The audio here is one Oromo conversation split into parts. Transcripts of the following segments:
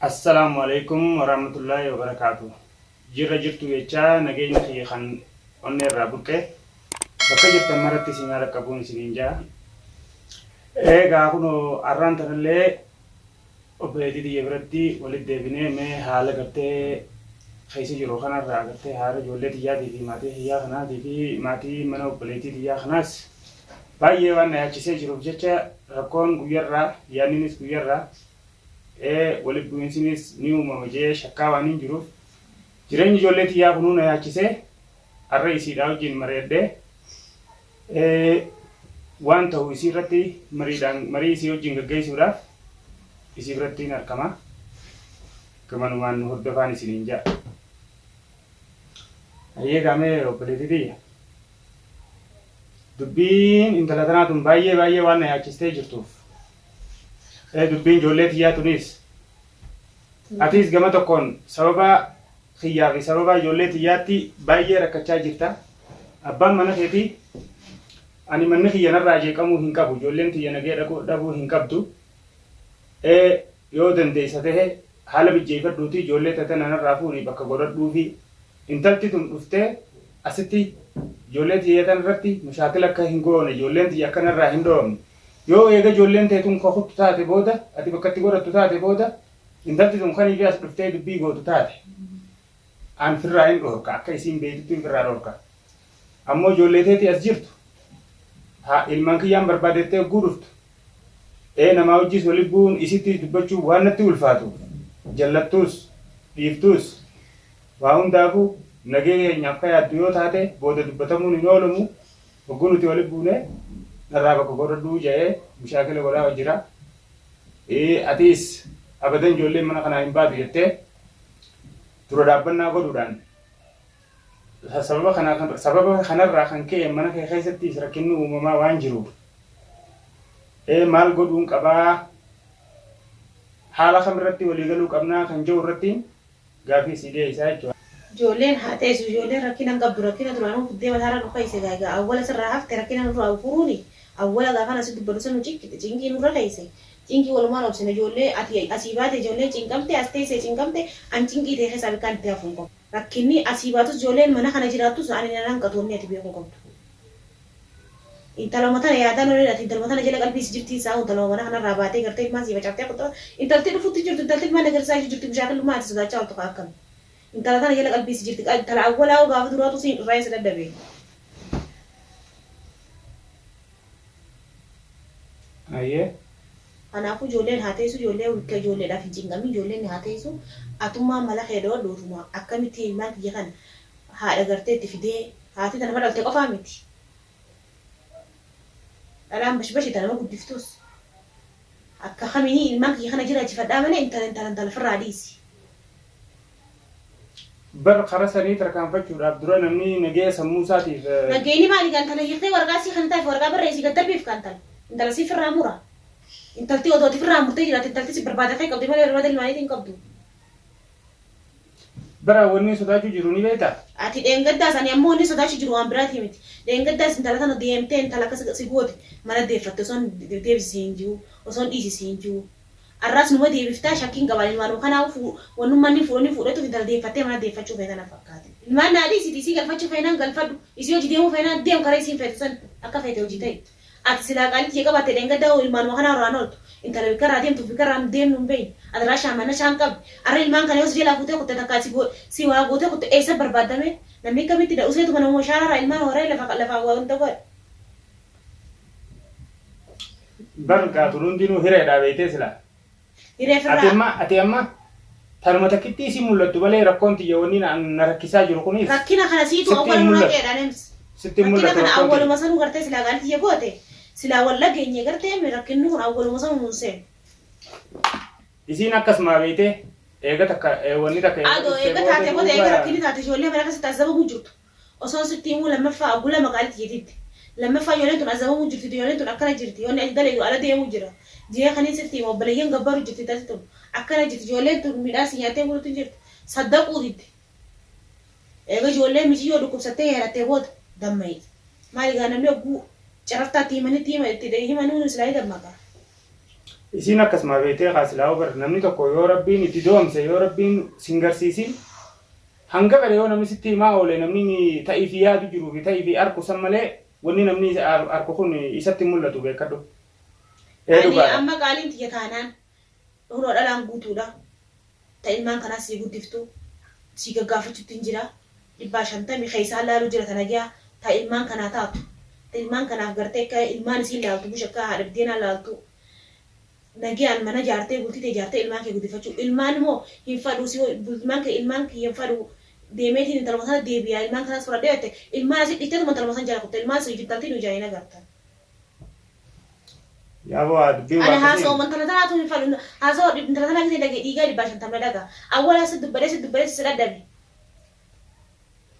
Assalaamu Aleeykum Warahmatullaahi Wabarakaatuh Jirra jirtuu jechaa nageenyi kiyya kan onnee irraa burqe bakka jirtan maratti isin haa dhaqqabuun isiniin ja'a. Eegaa kunoo arraan tanallee obboleettii tiyya biratti walitti deebinee mee haala gartee keessa jiru kanarraa gartee haala ijoollee tiyyaatii fi maatii kiyyaa kanaatii fi maatii mana obboleettii tiyyaa kanaas baay'ee waan na yaachisee jiruuf jecha rakkoon guyyarraa yaanninis guyyarraa Ee walitti bu'iinsinis ni uumama je'ee shakkaa waanin jiruuf, jireenyi ijoollee tiyyaa kunuu na yaachisee, arra isiidhaa wajjiin mari'adhee, waan tahu isii irratti mariidhaan marii isii wajjiin gaggeessuudhaaf isii birattiin arkama. Gamanumaan nu hordofaan isiniin ja'a. Hayyee gaa mee obboleettii tiyya. Dubbiin intala tanaa tun baay'ee baay'ee waan na yaachistee jirtuuf Ee dubbiin ijoollee tiyyaa tuniis atiis gama tokkoon sababa kiyyaa fi sababa ijoollee tiyyaatti baay'ee rakkachaa jirta. Abbaan mana keetii ani manni kiyya narraa jeeqamuu hin qabu ijoolleen tiyya nagee dhabuu hin qabdu. Ee yoo dandeessa tahe haala mijjeeffadhuutii ijoollee tee tana narraa fuudhii bakka godhadhuufii Intalti tun dhuftee asitti ijoollee tiyya tan irratti mushaakila akka hin goone, ijoolleen tiyya akka narraa hin dhowamne. Yoo eega ijoolleen tee tun ka kuttu taate booda, ati bakka itti godhattu taate booda, intalti tun kaniifi as dhuftee dubbii gootu taate, an firraa hin dhoorka, akka isiin beeytuttiin firraa dhoorka. Ammoo ijoollee teetii as jirtu, haa ilmaan kiyyaan barbaada jettee hogguu dhuftu, ee namaa wajjiis wali bu'uun isittiis dubbachuun waan natti ulfaatuuf, jallattuus, dhiiftuus, Waa hundaafuu nagee keenyaaf ka yaaddu yoo taate booda dubbatamuun hin oolamu hogguu nuti wali buune narraa bakka godhadhuu ja'ee mushaakila godhaa jira. Atiis abadan ijoolleen mana kanaa hin baatu jettee dura dhaabbannaa godhuudhaan sababa kanaa sababa kanarraa kan ka'e mana kee keessattis rakkinni uumamaa waan jiruuf maal godhuun qabaa haala kamirratti waliigaluu qabnaa kan jedhu irratti Gaafii sii dhiyeeysaa jechuudha. Ijoolleen haa teessu ijoolleen rakkina hin qabdu rakkina duraanuu fiddee mataarra nu keeyse gaa egaa awwala sirraa hafte rakkina nurraa furuuni awwala gaafan asi dubbadhu san nu cinqite cinqii nurra keeyse cinqii walumaan obsine ijoollee ati asii baate ijoolleen cinqamte as teessee cinqamte an cinqii tee keessaa bikkaan itti hafu hin qabu rakkinni asii baatus ijoolleen mana kana jiraattus ani nan hanqatu wanni ati beekuu qabdu. Intaluma tana yaadaan oolin ati intaluma tana jala qalbii si jirtiin saa'u intaluma mana kanarraa baatee gartee ilmaan sii facaaftee akka intalti dhufutti jirtu intalti ilmaan agarsiisaa ishee jirti mushaakillummaa ati sodaachaa ooltu kaa akkami intala tana jala qalbii si jirti intala awwalaa'u gaafa duraatu siin irraa isa dadhabee. Hayyee. Kanaafuu ijoolleen haa teessu ijoollee wikka ijoolleedhaaf hin cinqamin ijoolleen haa teessu atummaan mala kee dhoodhuutuma akkamitti ilmaan kiyya kana haadha gartee itti fidee haati ta nama dhalte qofaa miti. Dhalaan bashbashi ta nama guddiftuus. Akka kamini ilmaan kiyya kana jiraachifadhaa malee intala intala intala firraa dhiisi. Bar kara sanii tarkaanfachuudhaaf dura namni nagaya sammuu isaatiif. Nagayni maali gaa intala hiiktee waraqaa sii kan taate waraqaa barreessii gad darbiif kaa intala. Intala sii firraa mura. Intalti odoo ati firraa murtee jiraatte intalti si barbaada kee qabdi malee barbaada ilmaaniitii hin qabdu. Bara wanni sodaachuu jiru ni beektaa? Ati dheengaddaas ani ammoo wanni sodaachu jiru waan biraatii miti. Dheengaddaas intala tana deemtee intala akkas si goote mana deeffatte osoon deebisi siin ji'u osoon dhiisi siin ji'u. Arraas numa deebiftaa shakkiin qaba ani ilmaanuma kanaahu fuu wannummaan inni fuudhanii fuudhetuuf intala deeffattee mana deeffachuu feeta na fakkaate. Ilmaan naa dhiisiti isii galfachuu feenaan galfadhu isii hojii deemuu feenaan deem karaa isiin feetu san akka feete hojii ta'i. Ati silaa qaalii tiyya qabaatte dheengadda hoo ilmaanuma kanaa irraa hin ooltu. Intala bikka irraa deemtuuf bikka irraa hin deemnu hin beeyne. Ati rashaa mana shaan qabdi. Arra ilmaan kana yoo si jalaa fuutee kutte takkaa si si waa gootee kutte eessa barbaadda mee? Namni akkamitti dha useetuma namuma shaaraarraa ilmaan horee lafa lafaa waa hunda godha. Bar gaa tun hundinuu hireedhaa beeytee silaa. Hiree Ati firraa. amma ati amma tanuma takkittii si mul'attu malee rakkoon tiyya wanni na na rakkisaa jiru kunis Rakkina kana siitu sitti hin awwala nu mul'atu. haqeedha anems. Sitti hin Rakkina mul'atu kana rakkoon tiyya. awwaluma sanuu gartee silaa qaalii tiyya goote silaa wal dhageenye gartee mi rakkinni kun awwaluma sanuu nun seenu. Isiin akkasumaa beeytee eega takka eh, wanni takka eega Adoo dhuftee eega booda taate booda eega duuba rakkinni taate ijoollee mana keessatti azabamuu jirtu. Osoon sitti himuu lammaffaa oggu 2 qaalii tiyya didde. Lammaffaa ijoolleen tun azabamuu jirti ijoolleen tun akkana jirti wanni ati dalaydu ala deemuu jira. Jee kaniin sitti himu obboleeyyan gabbaru jirti intalti tun akkana jirti ijoolleen tun midhaan si nyaattee bulutti hin jirtu. Saddaquu didde. Eega ijoolleen miciyyoo dhukkubsattee heerattee booda dammayite. Maali gaa namni ogguu caraftaa itti himanitti hima itti himanuu silaa ni dammaqa. Isiin akkasuma beektee kaa silaa bar namni tokko yoo Rabbiin itti doomse, yoo Rabbiin sin garsiisin, hanga fedhe yoo namni sitti himaa oole, namni ta'ii fi yaadu jiruu fi ta'ii fi arku san malee wanni namni arku kun isatti hin mul'atu, beekkadhu. Ee, Ani dhugaadha. amma qaaliin tiyya taanaan hunoo dhalaan guutuudha. Ta ilmaan kanaas sii guddiftu sii gaggaafachutti hin jira. 150 keessaa laaluu jira tana giyaa ta ilmaan kanaa taatu. Ta ilmaan kanaaf gartee akka ilmaan isiin laaltu bush akka haadha biddeenaa laaltu. Nagayaan mana jaartee, bultii tee jaartee, ilmaan kee guddifachuu. Ilmaan immoo hin fadhuu si ilmaan kee, ilmaan kiyya hin fadhuu, deemeetiin intaluma sana deebi'a, ilmaan kanaas fudhadhee jette, ilmaan asii dhiisteetuma intaluma sana jala kutte, ilmaan sun intaltiin ijaan hin agartan. Yaa boo, dubbiin Ani waa haasa'u akkasiin. intala tanaatu hin fadhu, haasa'u intala tanaa gisee dhage dhiigaa 50 na dhaga. Awwala si dubbadhee, si dubbadhee, si dadhabe.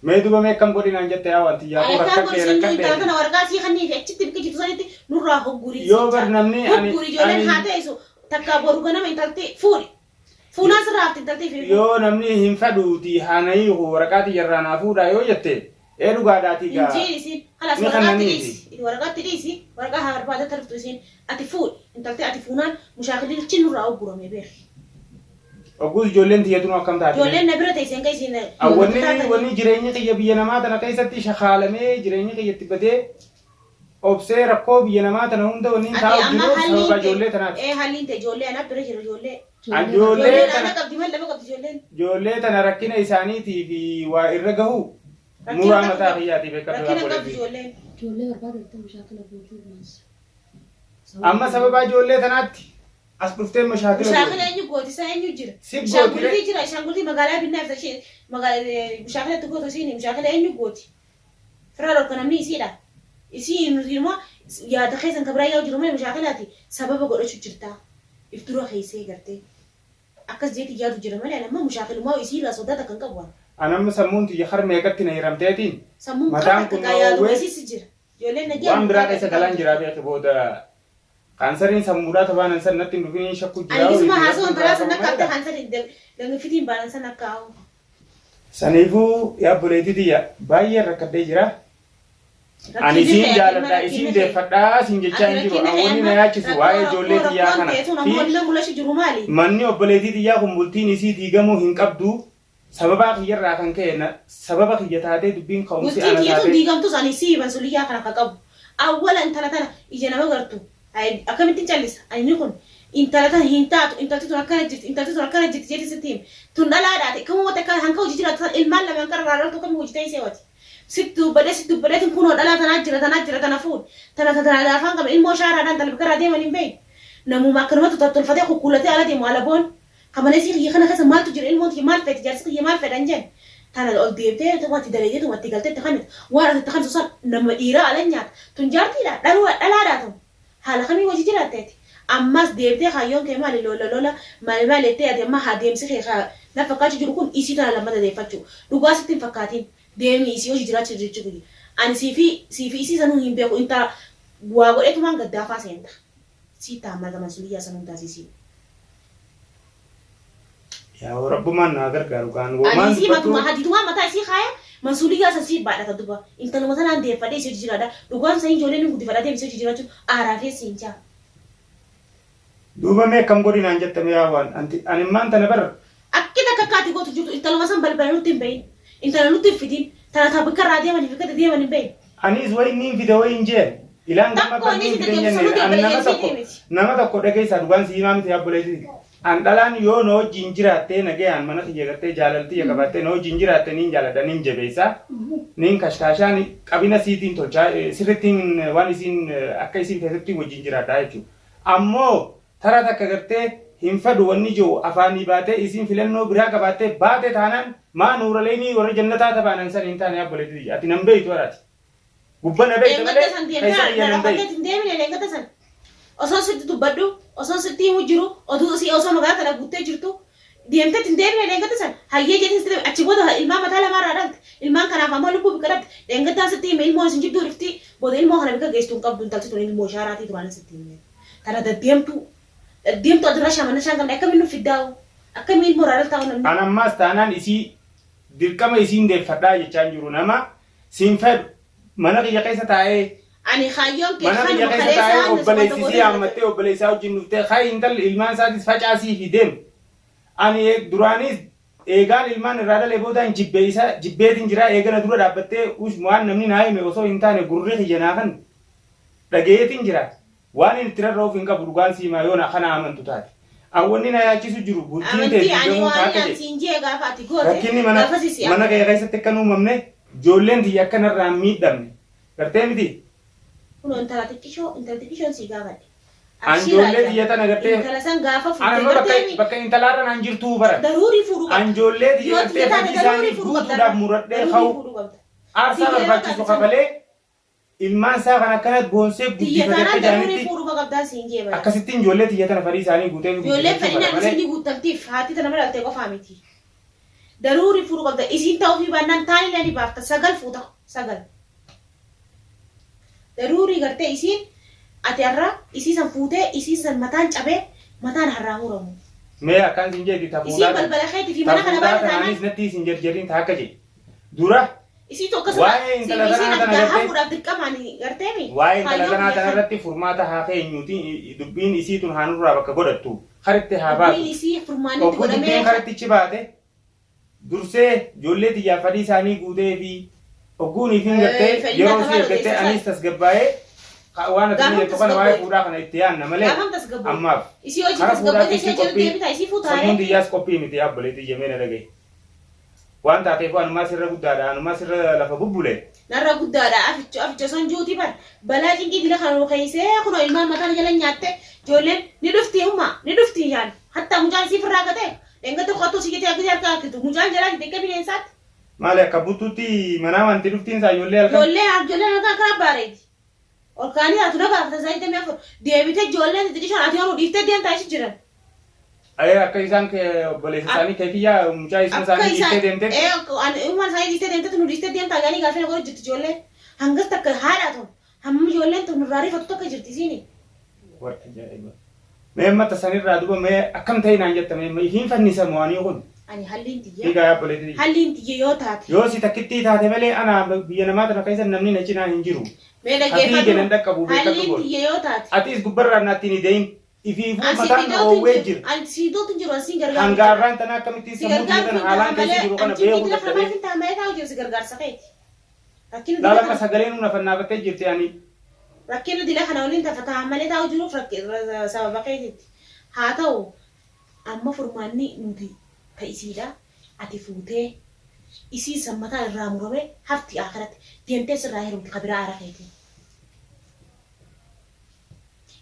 Mee duba mee akkam godhi naan jette yaa wanti yaa Ani boo, akkaan godhi rakkadhee siin jiru, intala rakkadhee. tana waraqaa sii kannii fi achitti bikka jirtu sanitti nurraa hoggurii Yoo siin bar jaa. namni ani Hoggurii ijoolleen ani haa teessu takkaa boru ganama intalti fuudhi. Fuunaan sirraa hafti intalti fi fuudhi. Yoo namni hin fedhuuti haanayiiku waraqaa tiyyarraa naa fuudhaa yoo jette, ee dhugaadhaatii Hin gaa jiin isiin. Kalaas ni waraqaatti kannaniifi. dhiisi. Waraqaatti dhiisi. Waraqaa haa barbaadatti harftu isiin. Ati fuudhi. Intalti ati fuunaan mushaakililchi nurraa hoggurame beeki. Ogguus ijoolleen tiyya tunuu akkam taati mee? Ijoolleen na bira teesseen kan isiin Wanni taatanii. Wanni jireenyi kiyya biyya namaa tana keessatti shakaalamee, jireenyi kiyya itti badee, obsee rakkoo biyya namaa tana hunda wanni Ati taa'u amma jiruuf halliin sababa ta'e ijoollee tanaati. Ee, halliin ta'e ijoollee ana bira jira ijoollee. An ijoollee Ijoolleen tana ana qabdi, maal dhaba qabdi ijoolleen? Ijoollee tana rakkina isaaniitii fi waa irra gahu Rakkina muraa qabdu mataa kiyyaatii beekadhu yaa Rakkina qabdu obboleettii. ijoolleen. Ijoollee barbaadatti mushaakila gochuu maas. Amma sababa ijoollee tanaatti as dhuftee mashaakila Mushaakila gooti. Eenyu gooti isaa eenyu jira? Si gooti Ishaangultii ree. jira, ishaangultii magaalaa binnaa fi ishee magaalaa mushaakila itti gootu isiin mushaakila eenyu gooti? Firaa dhorka namni isiidha. Isii nuti immoo yaada keessan kan biraa yaa'u jiru malee mushaakilaati sababa godhachuu jirta. If dura keessee gartee. Akkas jeeti yaadu jira malee ani amma mushaakilumaa isii irraa sodaa takka hin qabu ani. An amma sammuun tiyya har meeqatti na hiramteetiin Sammuun mataan qara kun takka yaaduma dhoowwee isiis jira. Ijoolleen nagee waan biraa keessa galaan jiraa beeki, booda kaansariin sammuudhaa tabaanan san natti hin dhufin shakku Ani jiraa gisuma wayiiti haasoo rabbiin intalaa biraa san qabu akka malee. haftee kan san danfitiin baanan san akka haa'u. Saniifuu yaa obboleettii tiyya, baay'een rakkadhee jira. Ani Rakkinni isiin kee ati amma jaaladha, isiin rakkinni kee deeffadhaa siin jechaa ati hin jiru. rakkinni kee Wanni amma na yaachisu rakkoo waa'ee rakkoo ijoollee tiyyaa rakkoon kana teetuun fi ammoo inni mul'achu jiru maali? Manni obboleettii tiyyaa kun bultiin isii diigamuu hin qabdu. Sababaa kiyyarraa kan ka'e na sababa kiyya taatee dubbiin ka'umsi Bultiin ana tiyya tun taatee. diigamtus ani sii mansuliyyaa kana ka qabu. Awwala intala tana ija nama gartu akkamittiin callisa? Ani inni kun intala tana hin taatu, intalti tun akkana jirti, intalti tun akkana jirti jeeti sitti hime. Tun dhalaadhaati akkamuma takka hanka hojii jiraatu tan ilmaan lamaan karra irraa dhaltu akkamii hojii ta'ii seewati. Sitti dubbadhee, sitti dubbadheetiin kunoo dhalaa tanaa jira, tanaa jira, tana fuudhi. Tana tana afaan qaba ilmoo shaaraadhaan tana bikka irraa deeman hin beekne. Namuma akkanumatti tottolfatee kukkuulatee ala deemu alaboon. Ka mana isii kiyya kana keessa maaltu jira, ilmoon tiyya maal feeti, jaarsi kiyya maal fedha hin jenne. Tana ol deebitee tuma itti dalaydee, tuma itti galtee itti kannitu. Waan ati itti kannitu san nama dhiiraa ala nyaata. Tun jaartiidha, dhaluu dhalaadhaa tun. Haala kamiin wajji jiraatte ati? Ammas deebitee kaayyoon kee maali, lola lola maali maali jettee ati amma haa deemsi kee ka na fakkaachuu jiru kun isii tana lammata deeffachuu. Dhugaa sitti hin fakkaatiin. Deemii isii hojii jiraachuu jechuu kiyya. Ani siifi siifi isii sanuu hin beeku, intala waa godheetumaan gaddaafaa seenta. Sii taammaa mansuliyyaa sanuu taasisii. Yaa Rabbumaan naa gargaaru kaan Ani womaan isii dubbadhu. matuma hadiduma mataa isii kaaya mansuliyyaa san sii baadhata duba. Intaluma tanaan deeffadhee isii hojii jiraadha. Dhugaan san ijoolleen hin guddifadha deem isii hojii jiraachuun aaraafee siin jaa. Duuba mee akkam godhi naan jette mee yaa waan anti ani immaan tana bar. Akki takka akka ati gootu jirtu, intaluma san balbala nutti hin bahin. Intala nutti hin fidin. Tana taa bikka irraa deemanii fi bikka deeman hin bahin. Anis wayi niin fide wayi hin jeen. Ilaan gama Takko kan inni niin fide fide hin deemtu jenne. sanuu An nama deebi'ee tokko miti. nama tokko dhageessaa, dhugaan si himaa miti yaa obboleessi. An dhalaan yoo na wajjin jiraattee nagayaan mana kiyya gartee jaalaltiyya qabaattee na wajjin jiraatte, niin jaaladha, niin jabeessa, niin kashkaashaa, ni qabina siitiin tolchaa, sirrittiin waan isiin akka isiin feetutti wajjin jiraadha jechuudha. Ammoo tara takka gartee hin fedhu wanni jiru afaanii baatee isiin filannoo biraa qabaattee baate taanaan maa nuuraleynii warra jannataa tabaanan san hin taane, obboleettii tiyya. Ati nan beeytu haraati. Gubba na beeyta malee Dheengadda san keessa deemtee kiyya na nan dhokfattee beeytu. hin deemine dheengadda san. Osoo sitti dubbadhu, osoo sitti himu jiru, oduu isii osoo magaalaa tana guuttee jirtu, deemtee hin deemine dheengadda san. Hayyee jeetiin sitti achi booda ilmaan mataa lamaarraa dhalte. Ilmaan kanaaf ammoo lubbuu bikka dhabde. Dheengaddaan sitti hime, ilmoon isin jidduu dhufti, booda ilmoo kana bikka geessitu hin qabdu, intalti tun ilmoo ishaaraatii duraanis sitti hime. Tana deddeemtuu. Deddeemtuu adirra shamanna shaan qabne akkamiin nu fiddaa'u? Akkamiin ilmoo irraa dhaltaa'u namni? An ammaas taanaan isii dirqama isiin deeffadhaa jechaa hin jiru, nama siin fedhu mana kiyya keessa taa'ee Ani kaayyoon kee Mana kanuma biyya keessa taa'ee kaleessa waan obboleessi wanta isii haammattee obboleessaa wajjin dhuftee haa intalli ilmaan isaatis facaasii fi deem. Ani duraanis eegaan ilmaan irraa dhalee boodaan jibbee isa jibbeetiin jira eegana dura dhaabbattee ush waan namni naa hime osoo hin taane gurri kiyya naa kan dhagayeetiin jira. Waan inni itti rarra'uuf hin qabu dhugaan siimaa yoo na kana amantu taate. Awwanni na yaachisu jiru bultiin tee Amantii ani diigamuu waan taate ani jedhe. siin jee gaafa ati goote Rakkinni mana gaafas si mana kee keessatti akka hin uumamne ijoolleen tiyya akka narraa hin miidhamne. Gartee miti? Kunoo intala xiqqishoo intala xiqqishoon sii gaafadhe. An Abshiiraa ijoollee jaa. tiyya tana gartee Intala san gaafa An fuute amma bakka gartee mi bakka intalaarra naan jirtuu baran. daruurii fuudhuu An qabda. ijoollee tiyya Yoo gartee tiyya taate fedhii daruurii isaanii fuudhuu qabda. guutuudhaaf muradhee Daruurii ka'u fuudhuu qabda. aarsaa Tiyya yoo barbaachisu taate san kafalee ilmaan isaa kan akkanatti boonsee tiyya guddifate akka taanaan daruurii jaanitti fuudhuu qabdaa siin jee bara. akkasittiin ijoollee tiyya tana fedhii isaanii guutee fi Ijoolleen guddifachuu fedhinaan fedha malee isin guuttamtiif haati tana bira dhalte qofaa miti. Daruurii fuudhuu qabda. Isiin ta'uu fi baannaan taanillee ni baafta. Sagal fuuta. Sagal. Daruurii gartee isiin ati har'a isii san fuutee isiin san mataan cabee mataan harraa muramu. Mee akkaan sin jeeti ta Isiin fuudhaa tana balbala keetii fi ta mana kana fuudhaa baate tanaanis taanaan natti isin jarjariin ta akka jedhe dura isiitu akkasuma waa'ee intala isiin tanaa ati tana gaa gartee hafuudhaaf dirqamaan garteemi waa'ee intala kaayyoon tanaa kiyya tana kana. irratti furmaata haa keenyuuti dubbiin isii tun haa nurraa bakka godhattu karitti haa Dubbiin baatu isii furmaanni itti ogguu godhamee dubbiin karittichi baate dursee ijoollee tiyyaaf fedhii isaanii guutee fi ogguunii fi gartee fedhii yeroo nyaatamaa isii argattee odeessisaa. anis tasgabbaa'ee waan ati Gaafam jettu kana waa'ee tasgabbooti. fuudhaa kana itti yaanna malee Gaafam tasgabbooti. ammaaf Isii hojii kara tasgabbootee fuudhaatti ishee isii jedhu qophii deebitaa isii fuutaaree. sammuun tiyyaas qophii miti abboleetti jemee na dhagaye. Waan taateef anumaa sirra guddaadha anumaa sirra lafa bubbule. Narra guddaadha aficho aficho son juuti bar balaa cinqii dila kana nu keeysee kunoo ilmaan mataan jala nyaatte ijoolleen ni dhufti umma ni dhufti yaan hatta mucaan isii firraa gatee dhengata kottu si jetee akkasii harka harkitu mucaan jalaa xixiqqee bineensaatti. Maali akka buttuutti manaa wanti dhuftiin isaa ijoollee halkan. Ijoollee ijoolleen halkan akkana baareeti. Ol kaanii atu na gaafata isaa 24 deebitee ijoolleen xixiqqishoon ati yoo nu dhiiftee deemtaa achi jiran. Ayee akka isaan obboleessa isaanii keekiyyaa mucaa isuma Akka isaanii isaan dhiiftee deemtetti. ee uumaan isaanii dhiistee deemtetti nu dhiistee deemtaa jedhanii gaaffii na godhu jirti ijoolleen. Hangas takka haadha tun hammam ijoolleen tun nurraa rifatu takka jirti isiini. Way ajaa'iba. Mee amma tasanirraa duba mee akkam ta'e naan jetta mee ifiin fannisa mo'anii kun. Ani halliin tiyya Fiigaa yaa obboleettii tiyya. halliin tiyya yoo taate. Yoo si takkittii taate malee ana biyya namaa tana keessa namni na cinaa hin jiru. Mee Ka fiige dhaggeeffadhu nan dhaqqabu beekadhu halliin goota. tiyya yoo taate. Atis gubbarraan naatti hin ide'in. Ifiifuu Ani si mataan na didootu hin oowwee jiru. jira. Ani si didootu hin jiru. Ani siin gargaaru Hanga jira. har'aan tana akkamittiin Si sammuu tiyya gargaaru tana hin haalaan ta'a keessa malee jiru kana ani cinqii beekuu dila kana dadhabee. maaliif hin ta'a malee taa'u jiru si gargaarsa keeti. Rakkina dila Laala amma kana sagaleen nu nafannaafattee jirti ani. rakkina dila kana waliin tafa ta'a malee taa'u jiruuf sababa keetitti. Haa ta'u amma furmaanni nuti ta isiidha ati fuutee isiin san mataan irraa murame hafti aakiratti deemtee sirraa heerumti ka biraa aara keetiin.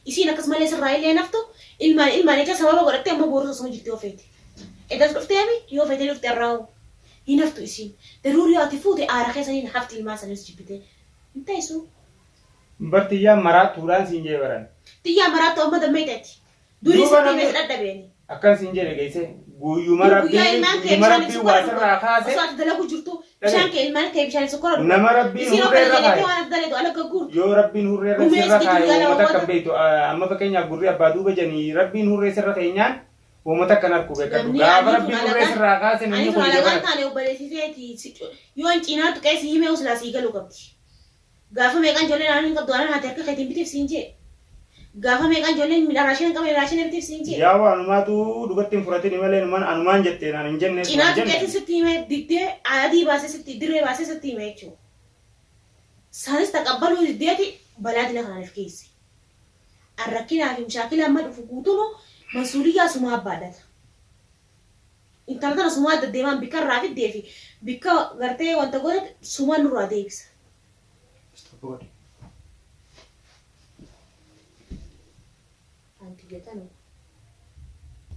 Isiin akkas malee sirraa illee hin haftu ilmaan ilmaan jecha sababa godhattee amma boorus osuma jirti yoo feete. Edas dhufteemi yoo feete dhufte arraa'u hin haftu isiin. Daruuri yoo ati fuute aara kee saniin hafti ilmaan sanis jibbitee. Hin ta'isu. Bar tiyyaan maraattuudhaan siin jee baran. Tiyyaa maraattu amma dammeexeeti. Durii Duuba sitti namni himee si dhadhabeeni. akkan siin jedhe geesse guyyuma Dur guyyaa rabbiin ilmaan kee guyyuma bishaaniif rabbiin sukkara waa dhugan sirraa kaase osoo ati dalagu jirtu bishaan dhagaye kee ilmaan kee bishaaniif sukkara dhugan. nama rabbiin Isiin hurree okkana irra jedhettee kaaye waan ati daleetu ala gagguurtu. yoo rabbiin hurree irra Rumees sirra gitu kaaye yaala uummata wawwata. akkan beektu amma fakkeenyaaf gurri abbaa duuba janii rabbiin hurree sirra keenyaan uummata akkan arku beekadhu Namni gaafa ani tun rabbiin hurree alagaan sirraa kaase ani namni tun kun ija alagaan banata. taane obboleessiseeti yoo an cinaa tuqee si himee uslaa sii galuu qabdi. Gaafa meeqaan ijoolleen aanan hin qabdu aanan haati harka keetiin bitiif siin jee. Gaafa meeqaan ijoolleen midhaan raashina hin qabne raashina bitiif siin jee. Yaa waa anumaatu dhugatti hin fudhatini malee anumaan anumaan jette naan hin jenne Cinaa hin jenne. tuqeetiin sitti himee diddee adii baasee sitti dirree baasee sitti hime jechuudha. Sanis taqabbaluu diddeeti balaa dila kanaan if keesse. An rakkinaa fi mushaakila amma dhufu guutuunu mansuuliyyaa sumaa baadhata. Intala tana sumaa deddeemaan bikka irraa fiddee fi bikka gartee wanta gootetti sumaan nurraa deebisa. Stop godhi. Anti jetanu.